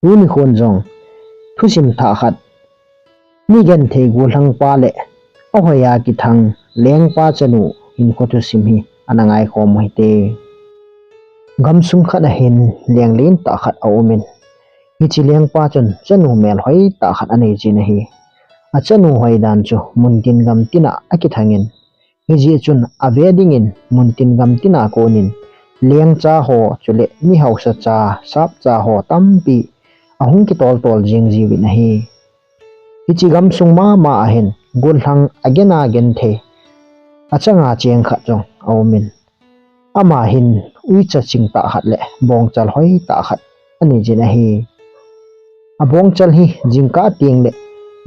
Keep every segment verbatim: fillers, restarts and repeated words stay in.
Tuni khon jong thusim thah khat, mi genthei gollhangpa le ahoiya kithang lengpa chanu hinkho thusim hi ana ngaikhom u hite. Gamsung khat ahin leng lentah khat aumin, hiche lengpa chun chanu melhoi tah khat anei jin ahi. Achanu hoidan chu muntin gamtin a akithangin, hijeh chun ave dingin muntin gamtin a konin lengcha ho chule mi haosa cha, sapcha ho tampi ahung kitoltol jing jiuvin ahi. Hiche gamsung mama ahin gollhang agena genthei, achanga cheng khat jong aumin, ama hin uicha chingtah khat le bongchal hoitah khat anei jin ahi. Abongchal hi jingkah tengle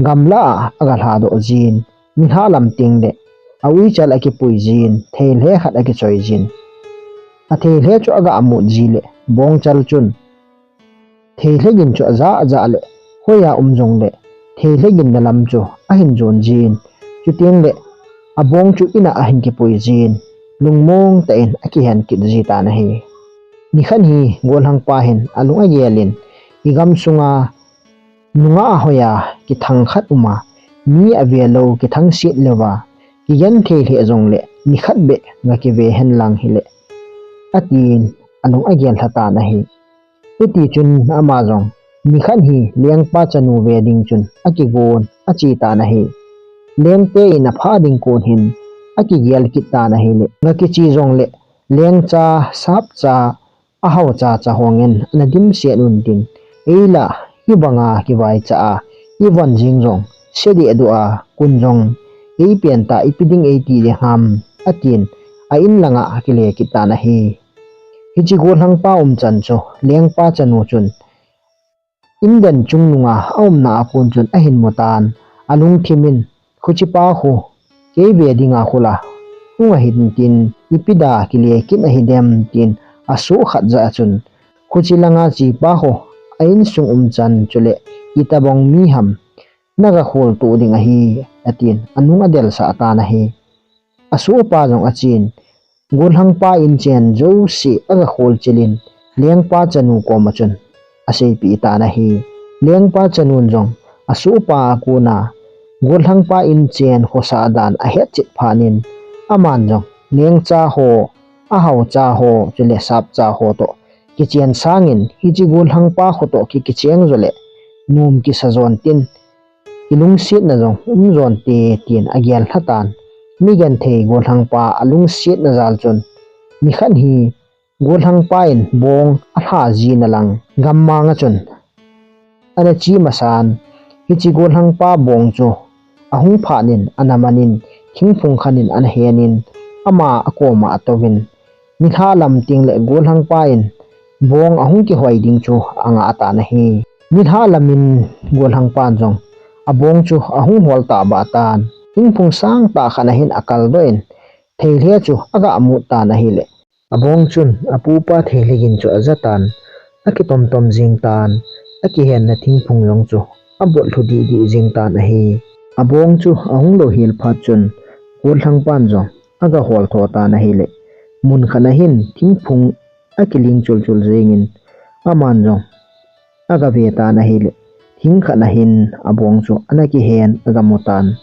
gamlah a agalhadoh jin, nilhah lam tengle auichal akipui jin, theilhe khat akichoi jin. Atheilhe chu agah mut jile bongchal chun theilhe gin chu ajah ajah le hoiya um jongle theilhe ginna lam chu ahin jon jin. Chutengle abong chu in'a ahin kipui jin, lungmong tah in akihen kit jitan ahi. Nikhat hi gollhangpa hin alung agelin, igamsunga nungah hoiya kithang khat uma, mi avelou kithangset louva kigenthei lheh jongle nikhat beh gakive henlang hile, atin alung agel lhatan ahi. Hitichun ama jong nikhat hi lengpa chanu ve ding chun akigon achetan ahi. Lengte in apha ding kon hin akigel kit tan ahile, gakiche jongle lengcha, sapcha, ahaocha cha hongin ana dimset untin, eilah hibanga kivaicha a ivon jing jong sedeh doh a, kon jong eipentah, ipi ding eiti ding ham, atin a-in langa akile kit tan ahi. Hiche gollhangpa umchan chu lengpa chanu chun inden chungnunga aumna a kon chun ahin mutan, alungthimin, khuchepa khu kei ve dinga khula hung ahin tin, ipi da kile kit ahidem tin asoh khat jah a chun, khuche langa chepa khu a-insung umchan chule itobang mi ham nagakhol toh ding ahi, atin anung adelsah tan ahi. Asohpa jong achen, gollhangpa inchen jouse agakholchilin lengpa chanu koma chun aseipeh tan ahi. Lengpa chanun jong asohpa a kona gollhangpa inchen khosah dan ahetchet phatnin, aman jong lengcha ho, ahaocha ho chule sapcha ho toh kichen sangin hiche gollhangpa kho toh ki, kicheng jole nom kisa jontin, kilungsetna jong um jonte, tin agel lhatan. Migenthei gollhangpa alungsetna jal chun nikhat hi gollhangpa in bong alha jina lang gammang a chun ana che masan, hiche gollhangpa bong chu ahung phatnin ana manin, thingphung khanin ana henin, ama akoma atouvin, nilhah lam tengle gollhangpa in bong ahung kihoi ding chu angah tan ahi. Nilhah lamin gollhangpan jong abong chu ahung hol tahbeh tan, thingphung sangtah khat ahin akaldoh in, theilhe chu agah mut tan ahile, abong chun apupa theilhe gin chu ajatan, akitomtom jeng tan, akihenna thingphung jong chu abot lhu dihdih jeng tan ahi. Abong chu ahung louhel phat chun gollhangpan jong agahol tho tan ahile, mun khat ahin thingphung akiling chulchul jengin, aman jong agave tan ahile, thing khat ahin abong chu ana kihen agamu tan.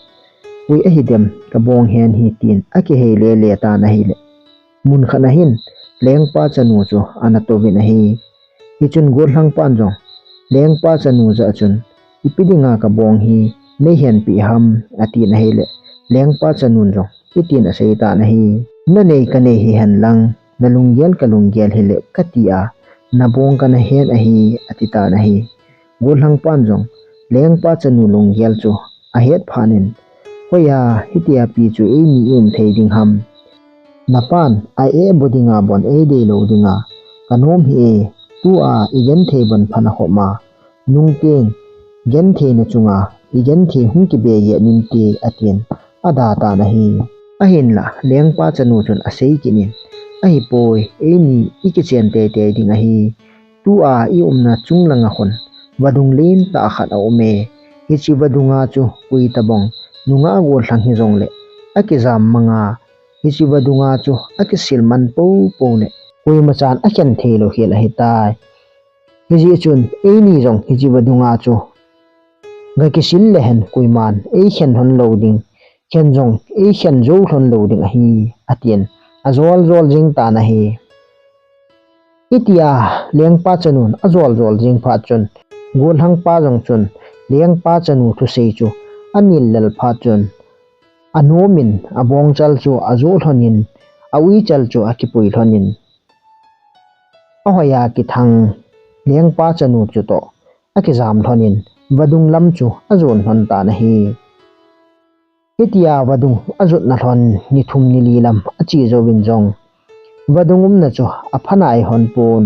Koi ahidem kabong hen hi, tin akihei lele tan ahile, mun khat ahin lengpa chanu chu ana touvin ahi. Hichun gollhangpan jong lengpa chanu jah a chun, ipi dinga kabong hi neihenpeh ham, atin ahile, lengpa chanun jong hitin aseitan ahi. Nanei kanei hihen lang, nalunggel kalunggel hile katia, nabong kana hen ahi, atitan ahi. Gollhangpan jong lengpa chanu lunggel chu ahet phatnin, hoiya hitia pi chu eini ium thei ding ham? Napan a-eh bo dinga bon eideilou dinga kanom hih e, tua igenthei bon phatna khopma nungteng gentheina chunga igenthei hung kibe jeng inte, atin adatan ahi. Ahinla lengpa chanu chun asei kit in, ahipoi, eini ikichen teitei ding ahi. Tua iumna chunglanga khun vadung lentah khat aume. Hiche vadunga chu koi tobang nungah gollhang hijongle akijam manga, hiche vadunga chu akisil man poupou le koimachan akhen theilou khel ahitai. Hijeh chun eini jong hiche vadung a chu gakisil lehen koiman eikhen lhon lou ding, khen jong eikhen jou lhon lou ding ahi, atin ajol jol jing tan ahi. Hitia lengpa chanun ajol jol jing phat chun, gollhangpa jong chun lengpa chanu thusei chu anil lel phat chun, anomin abongchal chu ajoh lhonin, auichal chu akipui lhonin, ahoiya kithang lengpa chanu chutoh akijam lhonin, vadung lam chu ajon lhon tan ahi. Hitia vadung ajotna lhon ni thum ni li lam ache jouvin jong, vadung umna chu aphanai lhon pon.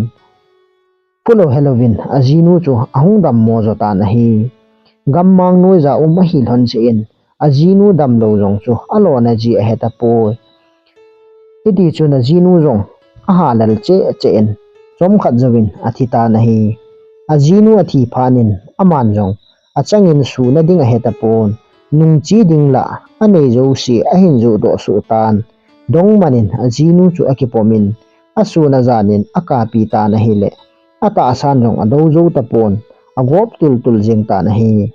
Phulou helouvin ajinu chu ahung dammo jo tan ahi. Gammang noija um ahi lhon jeh in, ajinu damlou jong chu alona ji ahetapoi. Hitichun ajinu jong ahalal cheh cheh in, chomkhat jouvin athi tan ahi. Ajinu athi phat in aman jong achangin suna ding ahetapon, nungche ding lah anei jouse ahin johdoh soh tan. Dongman in ajinu chu akipomin, asun ajan in akapi tan ahile, atahsan jong adou jou tapon, agop tultul jeng tan ahi.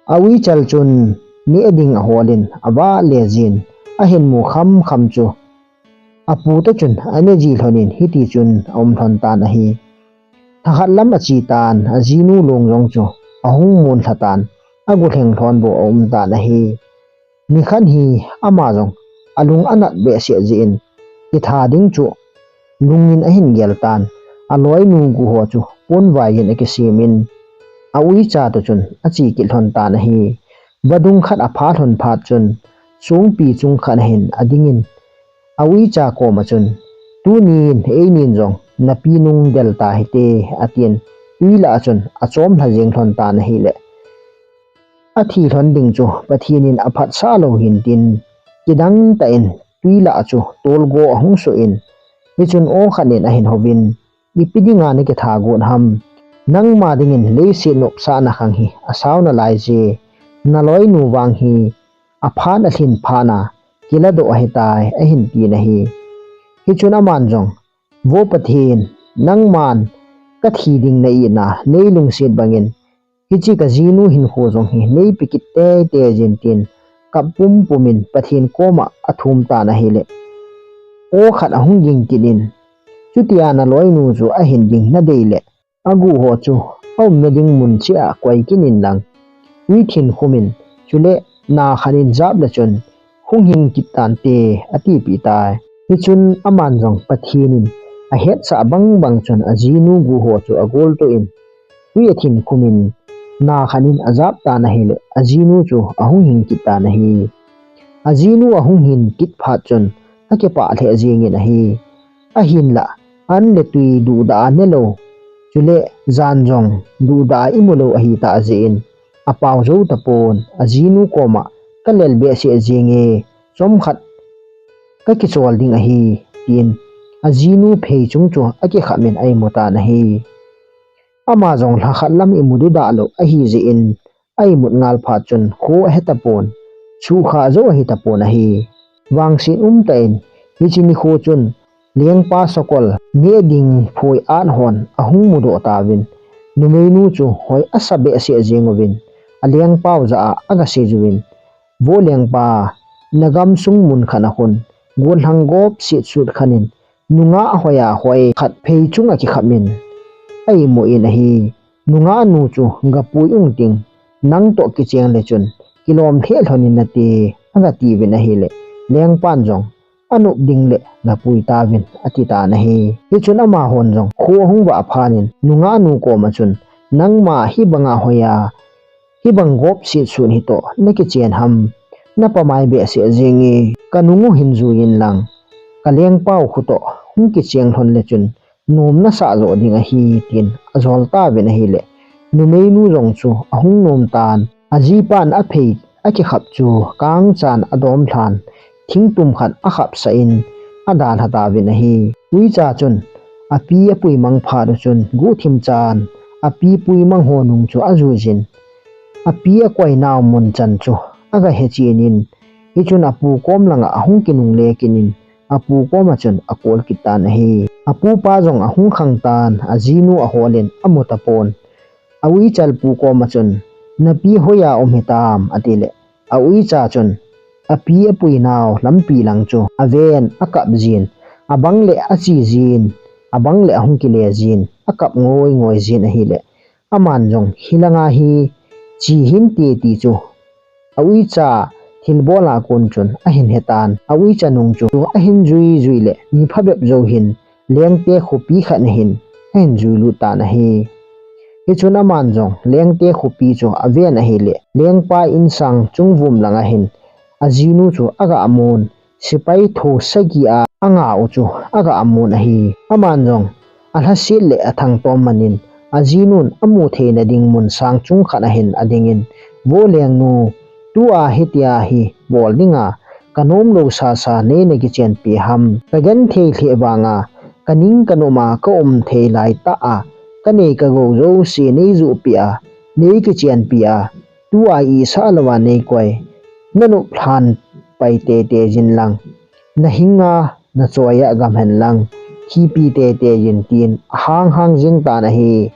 Auichal chun neh ding aholin, avah le jin, ahin mu khamkham chu apu toh chun ane ji lhonin, hitichun aum lhon tan ahi. Thakhat lam ache tan, ajinu long jong chu ahung mun lha tan, agulheng lhon bou aum tan ahi. Nikhat hi ama jong alung anat behseh jeh in, kitha ding chu lungin ahin gel tan, aloinu gu ho chu ponvai in akisemin, auicha toh chun ache kit lhon tan ahi. Vadung khat apha lhon phat chun, songpi chung khat ahin adingin, auicha koma chun, tunin einin jong napi nung del tahite, atin, twi lah a chun achom lha jeng lhon tan ahile, athi lhon ding chu Pathen in aphatsah lou hintin, kidang tah in twi lah a chu tolgo ahung soh in, hichun aw khat in ahin houvin, ipi dinga nakitha got ham? Nangma dingin leiset nopsahna khang hi asao nalai je, naloinu vang hi aphat alhin phat a kiladoh ahitai, ahin tin ahi. Hichun aman jong, Vo Pathen, nangman kathi ding na itna neilungset bangin, hiche kajinu hinkho jong hi neipe kit teitei jin tin, kap pumpumin Pathen koma athum tan ahile, aw khat ahung ging kit in, chutia naloinu chu ahin ding nadei le, agu ho chu aumna ding mun cheh a koi kit in lang, twi thin khumin, chule na khat in jap le chun hung hing kit tante, atipeh tai. Hichun aman jong Pathen in ahetsah bangbang chun ajinu gu ho chu agoltoh in, twi athin khumin, na khat in ajap tan ahile, ajinu chu ahung hing kit tan ahi. Ajinu ahung hing kit phat chun akipah lheh jengin ahi. Ahinlah, an le twi duhdah a nelou, chule jan jong duhdah a imulou ahitah jeh in, apao jou tapon, ajinu koma, kalel behseh jenge, chomkhat kakichol ding ahi, tin ajinu phei chung chu akikhap in aimu tan ahi. Ama jong lhakhat lam imu duhdah lou ahijeh in, aimut ngal phat chun kho ahetapon, suhkhah jou ahitapon ahi. Vangset umtah in, hiche nikho chun lengpa sakol neh ding phoi at hon ahung mudoh tauvin, numeinu chu hoi asa behseh jeng uvin, alengpau jah a agaseiyuvin, Vo lengpa, nagamsung mun khat a khun, gollhang gop setsut khat in, nungah hoiya hoi khat phei chunga kikhap in, aimu in ahi. Nungah nu chu gapui ungting, nangtoh kicheng le chun, kilom lheh lhon in nate, agatiuvin ahile, lengpan jong, anop ding le gapui tauvin, ati tan ahi. Hichun amahon jong kho ahung vah phat in, nungah nu koma chun, nangma hibanga hoiya, hibang gop setsut hitoh nakichen ham, napamai behseh jenge, kanung u hin jui inlang, kalengpau khu toh hung kicheng lhon le chun, nom nasah joh ding ahi, tin ajol tauvin ahile, numeinu jong chu ahung nom tan, ajipan aphei akikhap chu kangchan adom lhan, thingtum khat akhapsah in, adalha tauvin ahi. Uicha chun, api apuimang phat u chun, guhthim chan, api puimang ho nung chu ajuijin, api akoinau mun chan chu agahechen in, hichun apu kom langa ahung kinungle kit in, apu koma chun akol kit tan ahi. Apupa jong ahung khang tan, ajinu aholin amu tapon. A uicha pu koma chun, "Napi hoiya um hitam?" atile, a uicha chun, api apuinau lampi lang chu aven, akap jin, abang le achi jin, abang le ahung kile jin, akap ngoi ngoi jin ahile, aman jong hilanga hi chi hinte ti chu a uicha thilbol a kon chun ahin hetan. A uicha nung chu ahin jui jui le ni phabep jou hin Lengte khopi khat ahin, ahin jui lut tan ahi. Hichun aman jong Lengte khopi chu aven ahile, Lengpa insang chungvum lang ahin, ajinu chu aga amun, sepai tho sagi a anga u chu aga amun ahi. Aman jong alhasit le athangtom manin, ajinun amu theina ding mun sang chung khat ahin adingin, "Vo Lengnu, tua hitia hi bol dinga kanom lou sasa nei na kichenpi ham? Kagenthei lheh vanga kaning kanom a kaum thei laitah a, kanei kagou jouse nei johpeh a, nei kichenpi a, tua isah louva nei koi, nanop lhan pai tete jin lang, nahinga nachoiya gam hen lang, thipi tete jin," tin ahang hang jing tan ahi.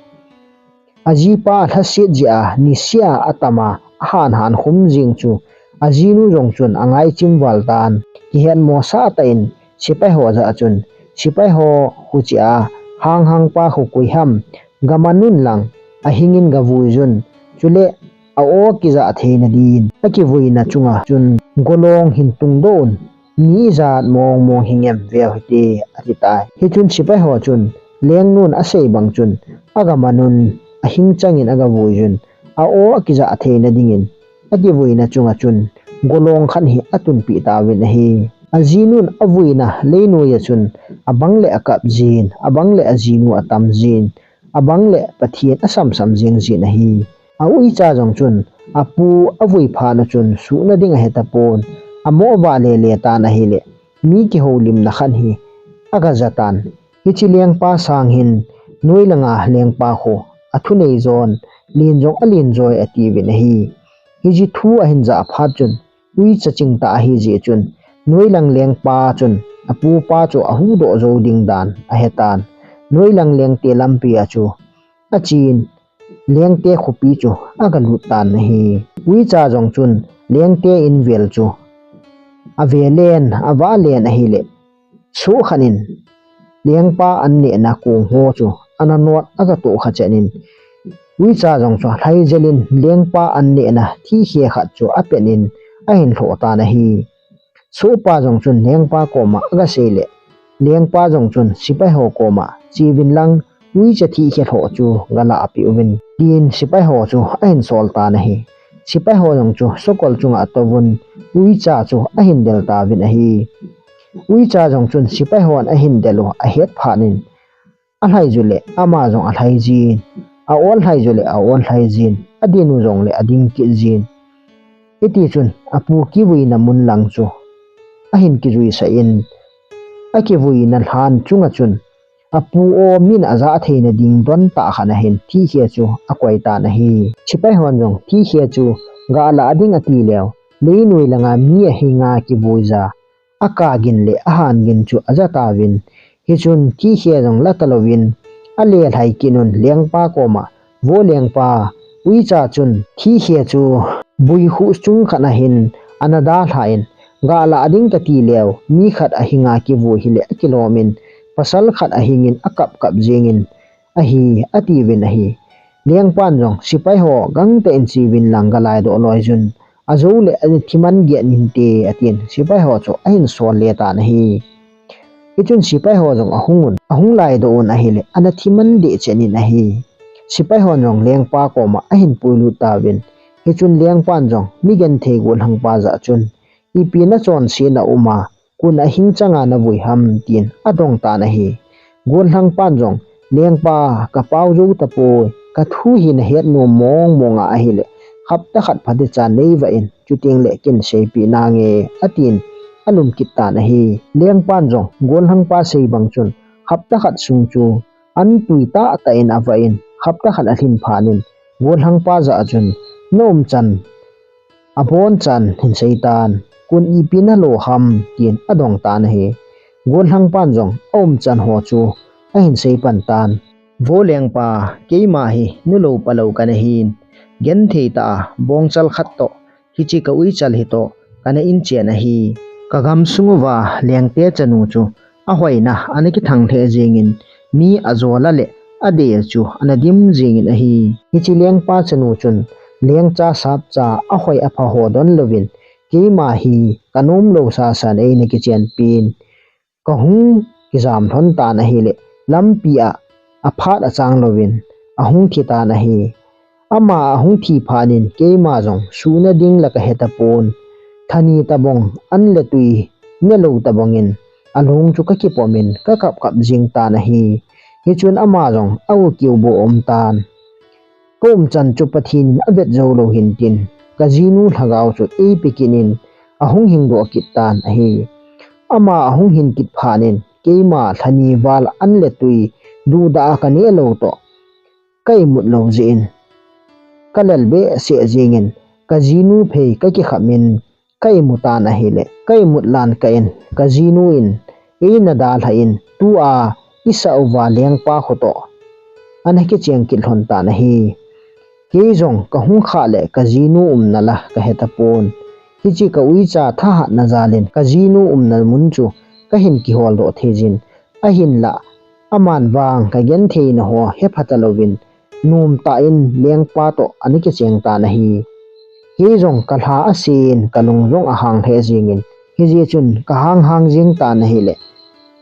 Ajipa alhasit jeh a nisea atama ahan han khum jing chu ajinu jong chun angai chim val tan, kihetmo sah tah in sepai ho jah a chun, "Sepai ho, huchia hang hang pa khu koi ham, gamanun lang, ahingin gavui jun, chule a-o kijah theina din akivuina chunga chun golong hin tungdoh un, mi ijat mong mong hi ngem veu hite," ati tai. Hichun sepai ho chun Lengnun asei bang chun agamanun, ahing changin agavui jun, a-o akijah theina dingin akivuina chunga chun golong khat hi atunpeh tauvin ahi. Ajinun avuina leinoiya chun abang le akap jin, abang le ajinu atam jin, abang le Pathen asamsam jing jin ahi. A uicha jong chun apu avui phat u chun suhna ding ahetapon, amo vale le tan ahile, mi kihoulimna khat hi aga ja tan. "Hiche Lengpa sang hin noi langa Lengpa khu athunei jon, len jong alen joi," atiuvin ahi. Hiche thu ahin jah phat chun uicha chingtah ahi jeh chun, noi lang Lengpa chun apupa chu ahuhdoh jou ding dan ahetan. Noi lang Lengte lampi a chu achen, Lengte khopi chu aga lut tan ahi. Uicha jong chun Lengte in vel chu avelen, avalen ahile, soh khat in Lengpa an nehna kong ho chu ana not aga toh kha chen in, uicha jong chu alhai jel in Lengpa an nehna thihkhe khat chu apen in ahin lhoh tan ahi. Sohpa jong chun Lengpa koma aga sei le, Lengpa jong chun sepai ho koma, "Cheuvin lang, uicha thihkhe lhoh chu galah peh uvin," tin sepai ho chu ahin sol tan ahi. Sepai ho jong chu sakol chunga atouvun, uicha chu ahin del tauvin ahi. Uicha jong chun sepai hon ahin del u ahet phat in, alhai ju le ama jong alhai jin, a-ol lhai ju le a-ol lhai jin, adin u jong le ading kit jin. Hiti chun apu kivuina mun lang chu ahin kijuisah in, akivuina lhan chunga chun apu o min ajah theina ding don tah khat ahin thihkhe chu akoi tan ahi. Sepai hon jong thihkhe chu galah ding ati leu, leinoi langa mi ahinga kivui ja, akah gin le ahan gin chu aja tauvin, hichun thihkhe jong la talouvin, ale lhai kit un Lengpa koma, "Vo Lengpa, uicha chun thihkhe chu buikhuh chung khat ahin ana dalha in, galah ding kati leu, mi khat ahinga kivui hile akilom in, pasal khat ahingin akap kap jingin ahi," atiuvin ahi. Lengpan jong, "Sepai ho, gangtah in cheuvin lang galai doh loi jun, ajou le athi man geh inte," atin, sepai ho chu ahin sol le tan ahi. Hichun sepai ho jong ahung un, ahung lai doh un ahile, ana thi man deh chen in ahi. Sepai hon jong Lengpa koma ahin puilut tauvin. Hichun Lengpan jong mi genthei gollhangpa jah chun, "Ipi nachonsetna um a, kon ahing changa navui ham?" tin adong tan ahi. Gollhangpan jong, "Lengpa, kapao jou tapoi, kathu hi nahet nom mong mong a ahile, hapta khat phatechan neivah in, chuteng le kin seipeh nange," atin alum kit tan ahi. Lengpan jong gollhangpa sei bang chun hapta khat sung chu an tui tah tah in avah in, hapta khat alhin phat in, gollhangpa jah a chun, "Na umchan, abonchan hin seitan, kon ipi nalo ham?" tin adong tan ahi. Gollhangpan jong aumchan ho chu ahin seipan tan. Vo lengpa, keima hi nulou palou kana hin, genthei tah a bongchal khat toh hiche ka uichal hi toh kana inchen ahi. Ka gamsung uva lengte chanu chu ahoina ana kithang lheh jengin, mi ajol a le adei a chu ana dim jengin ahi. Hiche lengpa chanu chun lengcha sapcha ahoi apha ho don louvin, keima hi kanom lou sasan eina kichenpin, kahung kijam lhon tan ahile, lampi a aphat achang louvin ahung thi tan ahi. Ama ahung thi phat in keima jong suhna ding la kahe tapon. Thani tabang an le tui nelou tabangin alung chu kakipom in kakap kap jing tan ahi. Hichun ama jong aukiu bo um tan. Ka umchan chu Pathen in avet jou lou hintin, ka jinu lhagao chu eipe kit in ahung hing doh kit tan ahi. Ama ahung hin kit phat in keima lhani val an le tui duhdah a kaneh lou toh ka imut lou jeh in, ka lel behseh jengin, ka jinu phei ka kikham in ka imu tan ahile, ka imut lan kah in ka jinu in eina dalha in, tua isah uva lengpa khu toh ana kicheng kit lhon tan ahi. Kei jong kahung khah le ka jinu umna la kahe tapon. Hiche ka uicha thahatna jal in ka jinu umna mun chu kahin kihol doh thei jin, ahinlah aman vang ka gentheina ho hepha talouvin, nomtah in lengpa toh ana kicheng tan ahi. Kei jong ka lha asen, ka lung jong ahang lheh jengin, hijeh chun ka hanghang jeng tan ahile,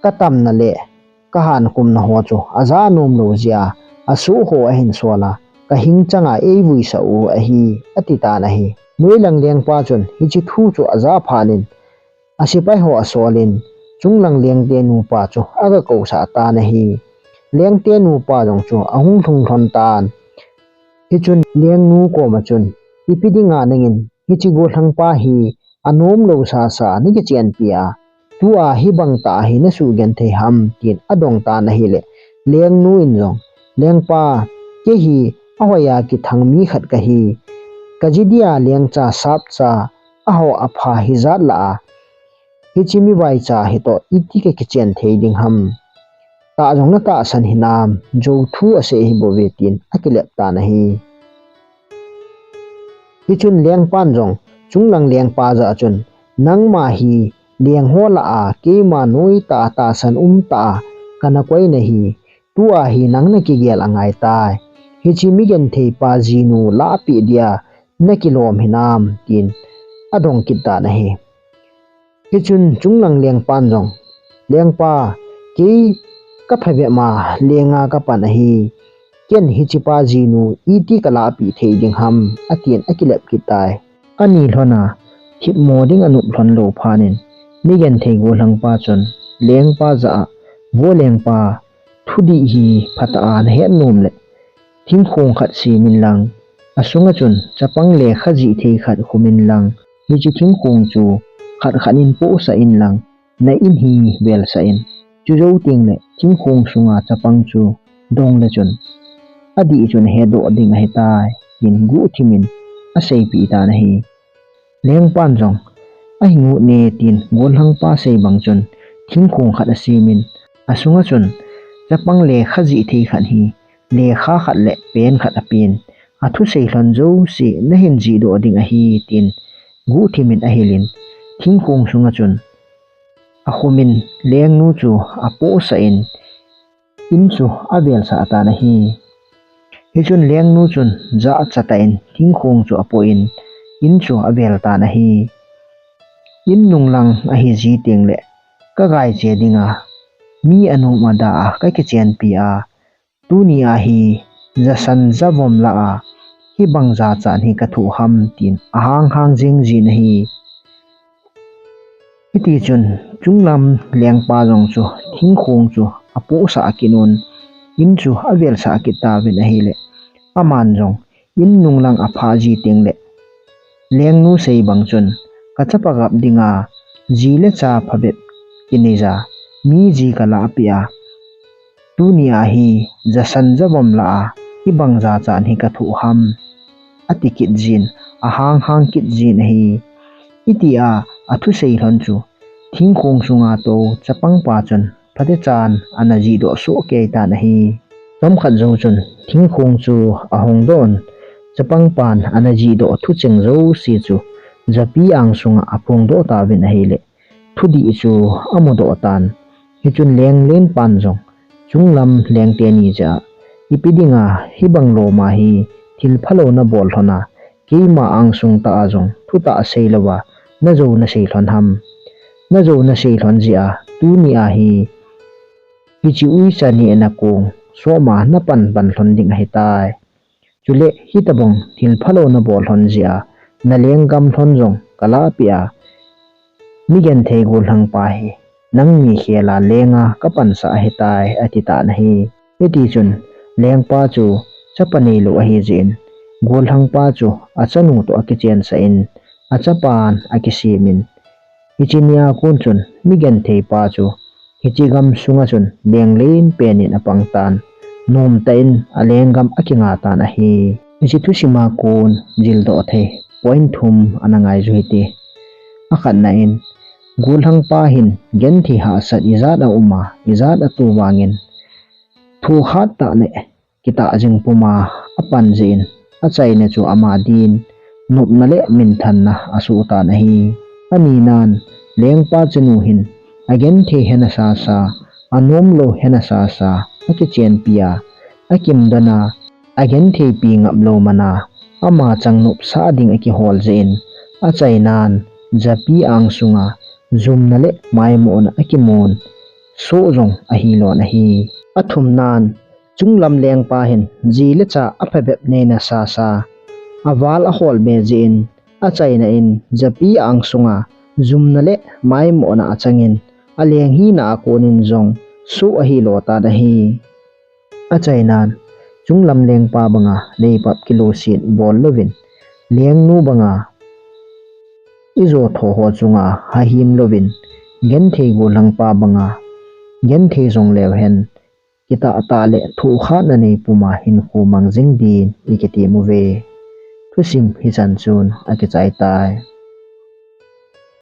ka tamna le ka hankumna ho chu aja nom lou jeh a, asoh ho ahin sol a, ka hing chang a eivui sah u ahi, ati tan ahi. Noilang lengpa chun hiche thu chu aja phat in, asepai ho asol in, chunglang lengte nupa chu aga kousah tan ahi. Lengte nupa jong chu ahung lhung lhon tan. Hichun lengnu koma chun, ipi dinga nangin hiche gollhangpa hi anom lou sasa nakichenpi a, tua hibang tah hi nasuh genthei ham, tin adong tan ahile, lengnu in jong, lengpa, kei hi ahoiya kithang mi khat kahi, ka ji dia lengcha sapcha, aho apha hijat lah a, hiche mi vaicha hitoh iti kakichen thei ding ham. Tah jong natahsan hinam, jou thu asei hibouve, tin akilep tan ahi. Hichun lengpan jong, chunglang lengpa jah a chun, nangma hi leng ho lah a keima noitah a tahsan umtah a kana koi nahi, tua hi nang nakigel angaitai. Hiche mi gentheipa jinu lahpeh dia nakilom hinam, tin adong kit tan ahi. Hichun chunglang lengpan jong, lengpa, kei kaphabep ma lenga kapan ahi. Ken hichepa jinu iti kalahpeh thei ding ham, atin akilep kit tai. Ani lhon a, thipmo ding anop lhon lou phat in, mi genthei gollhangpa chun, lengpa jah a, vo lengpa, thudih hi phatah a nahet nom le, thingkhong khat semin lang, asunga chun chapang le khajih thei khat khumin lang, hiche thingkhong chu khat khat in pohsah in lang, na in hi velsah in, chujou teng le thingkhong sunga chapang chu dong le chun, adih chu nahedoh ding ahitai, tin guhthim in aseipeh tan ahi. Lengpan jong, ahingot ne, tin gollhangpa sei bang chun thingkhong khat asemin, asunga chun chapang le khajih thei khat hi lekha khat le pen khat apen, athusei lhon jouse nahin jihdoh ding ahi, tin guhthim in ahil in, thingkhong sunga chun akhumin lengnu chu apohsah in, in chu avelsah tan ahi. Hichun lengnu chun jachatah in thingkhong chu apoh in, in chu avel tan ahi. In nunglang ahi ji teng le, kagaiche dinga mi anom ada a kakichenpi a, tuni a hi jasan javom lah a hibang jachat hi kathoh ham, tin ahang hang jing jin ahi. Hitichun chunglam lengpa jong chu thingkhong chu apohsah kit un, in chu avelsah kit tauvin ahile, aman jong in nunglang aphah ji teng le, lengnu sei bang chun, kachapa gap dinga ji le cha phabep kineija, mi ji kalahpeh a, tuni a hi jasan javom lah a hibang jachat hi kathoh ham, ati kit jin, ahang hang kit jin ahi. Itia athusei lhon chu Thingkhong sunga tou chapangpa chun phatechan ana jihdoh soh kei tan ahi. Chomkhat jou chun thingkhong chu ahong doh in, chapangpan ana jihdoh thucheng jouse chu japi ang sunga aphongdoh tauvin ahileh, thudih chu amudoh tan. Hichun leng lenpan jong chunglam leng teni jeh a, ipi dinga hibang loma hi thil phalou nabol lhon a, keima angsung tah a jong thutah seilouva najou nasei lhon ham? Najou nasei lhon jeh a, tuni a hi hiche uicha nehna kong soma napan pan lhon ding ahitai. Chuleh hitobang thil phalou nabol lhon jeh a, nalenggam lhon jong kalahpeh a, migenthei gollhangpa hi nangni khel a lenga kapansah ahitai, ati tan ahi. Hitichun lengpa chu chapa neilou ahijeh in, gollhangpa chu achanu toh akichensah in, achapan akisem in, hiche nia kon chun migentheipa chu hiche gamsunga chun leng lenpen in apang tan, nomtah in alenggam akinga tan ahi. Hiche thusima kon jildoh thei point thum ana ngaiju hite. Akhatna in, gollhangpa hin genthei hahsat ijat aum a, ijat ato vangin, thohhat tah leh kitah jing puma apan jeh in, achaina chu ama din nopna le minthanna asoh tan ahi. Aninan, lengpa chanu hin agenthei hena sasa, anomlou hena sasa akichenpi a, akimdon a, agentheipi ngaplou man a, ama chang nopsah ding akihol jeh in, achainan japi angsunga jumna le maimohna akimun soh jong ahilon ahi. Athumnan, chunglam lengpa hin ji le cha aphabep neina sasa, aval ahol be jeh in, achaina in japi angsunga jumna le maimohna achangin, aleng hina a konin jong soh ahilo tan ahi. Achainan, chunglam lengpa banga neipap kiloset bol louvin, lengnu banga ijo tho ho chunga hahim louvin, genthei gollhangpa banga genthei jong leu hen, kitah tah le thohhatna nei puma hinkho mang jing din ikitem uve. Thusim hichan chun akichai tai.